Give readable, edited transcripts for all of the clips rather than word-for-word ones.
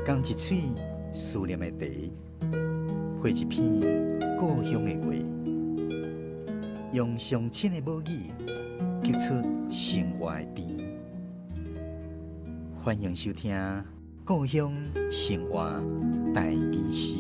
仝一喙思念的茶，配一篇故鄉的話，用上親的母語，激出生活的甜。歡迎收聽《故鄉生活台語詩》。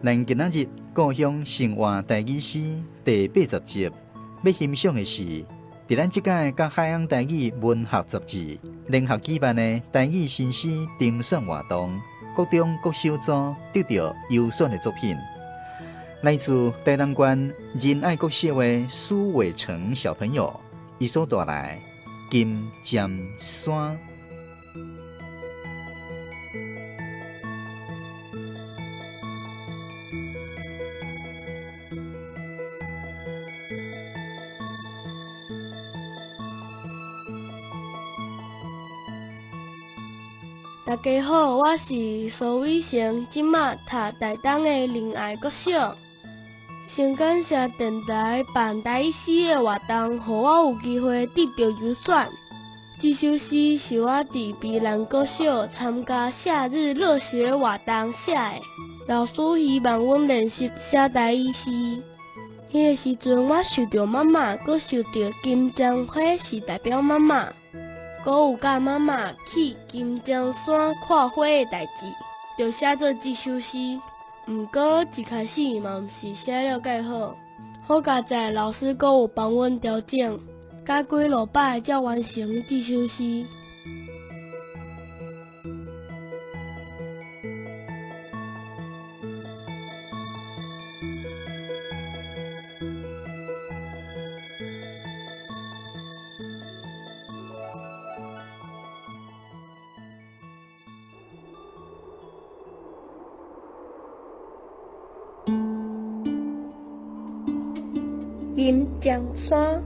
咱今仔日故鄉生活台語詩第80集，欲欣賞的是，佇咱這屆佮海洋台語文學雜誌聯合舉辦的台語新詩評選活動，國中國小組得著優選的作品，來自台東縣仁愛國小的蘇偉成小朋友，伊所帶來《金針山》。大家好，我是蘇偉成，這馬讀台東的仁愛國小。先感謝電台辦台語詩的活動，予我有機會得著優選。這首詩是我佇宜蘭國小參加夏日樂學活動寫的。老師希望阮練習寫台語詩。彼个時陣，我想著媽媽，閣想著金針花是代表媽媽，閣有佮媽媽去金針山看花的代誌，就寫做這首詩。毋過一開始嘛毋是寫了蓋好，好佳哉老師閣有幫阮調整，改幾落擺才完成這首詩。金針山，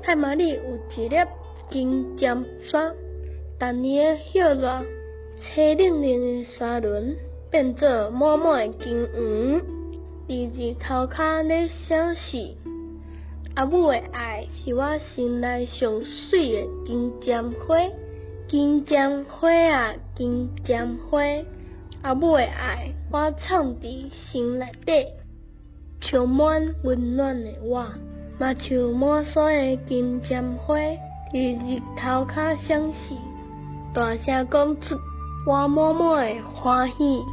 太麻里有一粒金針山，逐年的暑熱，青冷冷的沙崙變做滿滿的金黃，佇日頭跤咧閃爍。阿母的愛是我心內上媠的金針花，金針花啊，金針花。阿母的愛，我藏佇心內底，充滿溫暖的我，嘛像滿山的金針花，佇日頭跤閃爍，大聲講出我滿滿的歡喜。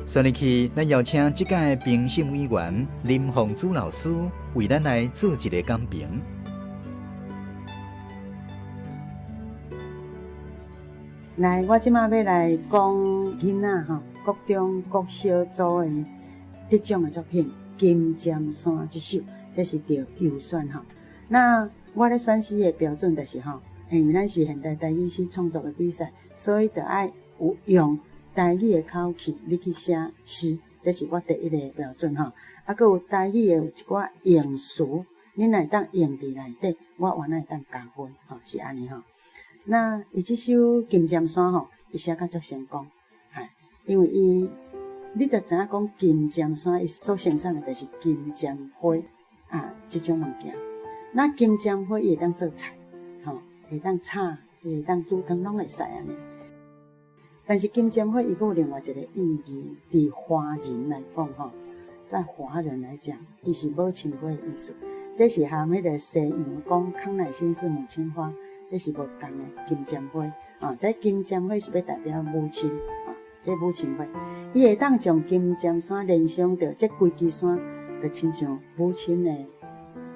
煞落去，咱邀請這屆的評審委員林鳳珠老師為咱來做一个講評。來，我這馬欲來講囡仔吼，國中國小組的得獎的作品《金針山》這首，這是著優選吼。那我咧選詩的標準就是吼，因為咱是現代台語詩創作的比賽，所以著愛有用台語的口氣，你去寫詩，這是我第一个標準吼。啊，閣有台語的有一寡用詞，你若會當用佇內底，我原來會當加分吼，是按呢吼。那伊這首《金針山》吼，伊寫甲足成功，哈，因為伊，你就知影講金針山，伊所生產的就是金針花啊，這種物件。那金針花伊會當做菜，吼，會當炒，會當煮湯，攏會使按呢。但是金針花伊閣有另外一个意義，佇華人來講吼，在華人來講，伊是母親花的意思。這是和彼个西洋講康乃馨是母親花，這是無仝的金針花。啊，這金針花是欲代表母親，啊，這母親花，伊會當將金針山聯想著這規支山，就親像母親的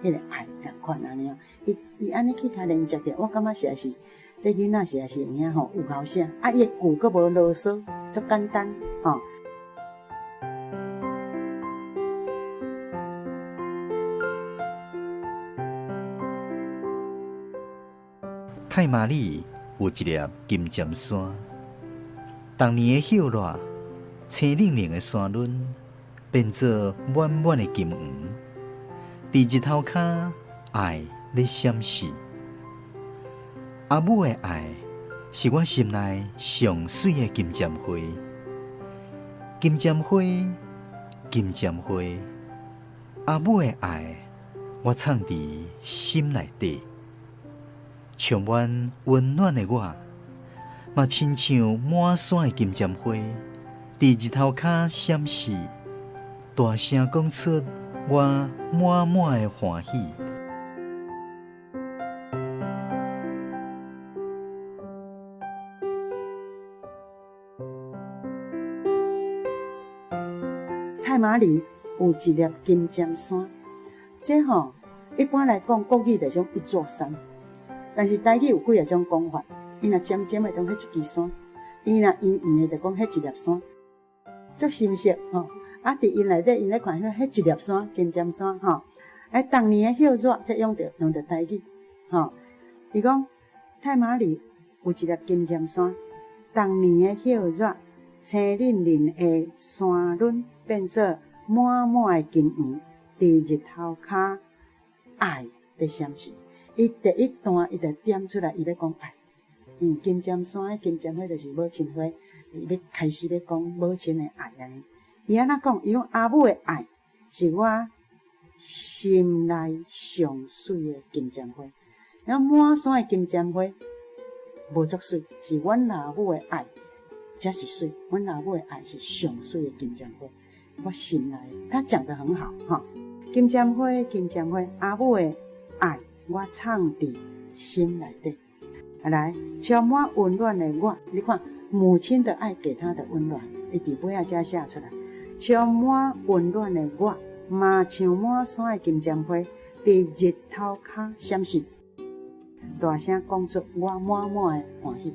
彼个愛仝款按呢。伊伊按呢去共連接起來，我感覺實在是，這囡仔實在是有影吼，有𠢕寫，啊，伊的句閣無囉嗦，足簡單，吼。太麻里有一粒金針山，逐年的葉熱，青冷冷的山崙變做滿滿的金黃。佇日頭跤，愛咧閃爍。阿母的愛是我心內上媠的金針花，金針花，金針花。阿母的愛，我藏佇心內底。充滿溫暖的我，嘛親像滿山的金針花，佇日頭跤閃爍，大聲講出我滿滿的歡喜。太麻里有一粒金針山，這吼一般來講國語就講一座山。但是台語有幾仔種講法，伊若尖尖的講彼一支山，伊若圓圓的就講彼一粒山，足深色吼。啊，佇𪜶內底，𪜶咧看彼一粒山，金針山吼。啊，逐年的葉熱，才用著用著台語吼。伊講太麻里有一粒金針山，逐年的葉熱，青冷冷的山崙變做滿滿的金黃，佇日頭跤愛佇閃爍。伊第一段，伊就點出來，伊欲講愛，因為金針山的金針花就是母親花，伊欲開始欲講母親的愛按呢。伊按怎講？伊講阿母的愛是我心內上媠的金針花。那滿山的金針花無足媠，是阮老母的愛才是媠。阮老母的愛是上媠的金針花，我心內，他講得很好哈。金針花，金針花，阿母的愛。我藏佇心內底，來充滿溫暖的我，你看母親的愛給他的溫暖，伊佇尾仔才寫出來。充滿溫暖的我，嘛像滿山的金針花，佇日頭跤閃爍，大聲講出我滿滿的歡喜。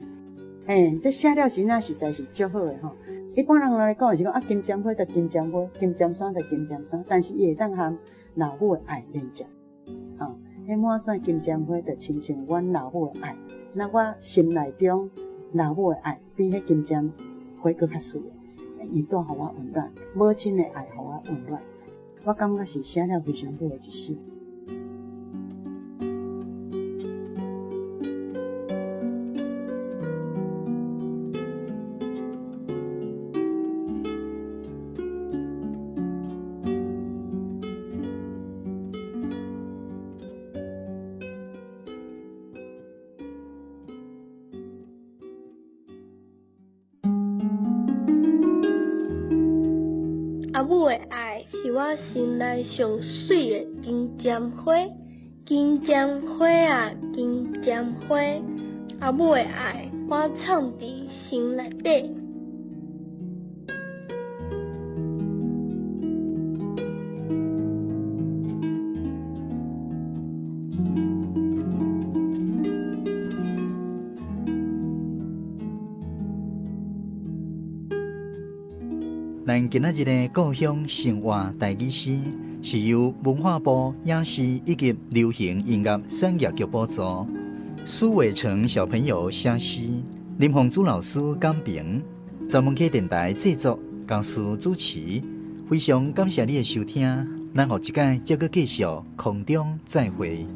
欸，這寫了真正實在是足好的吼。一般人來講是講啊，金針花就金針花，金針山就金針山，但是伊會當和老母的愛連接，吼。彼滿山金針花就親像阮老母的愛，那我心內中老母的愛比彼金針花閣較媠，伊帶予我溫暖，母親的愛予我溫暖，我感覺是寫了非常好的一首。阿母的愛是我心內上媠的金針花，金針花啊，金針花。阿母的愛，我藏佇心內底。咱今仔日的故鄉生活台語詩，是由文化部影視以及流行音樂產業局補助，蘇偉成小朋友寫詩，林鳳珠老師講評，專門客電台製作，江蘇主持。非常感謝你的收聽，咱後一擺再閣繼續空中再會。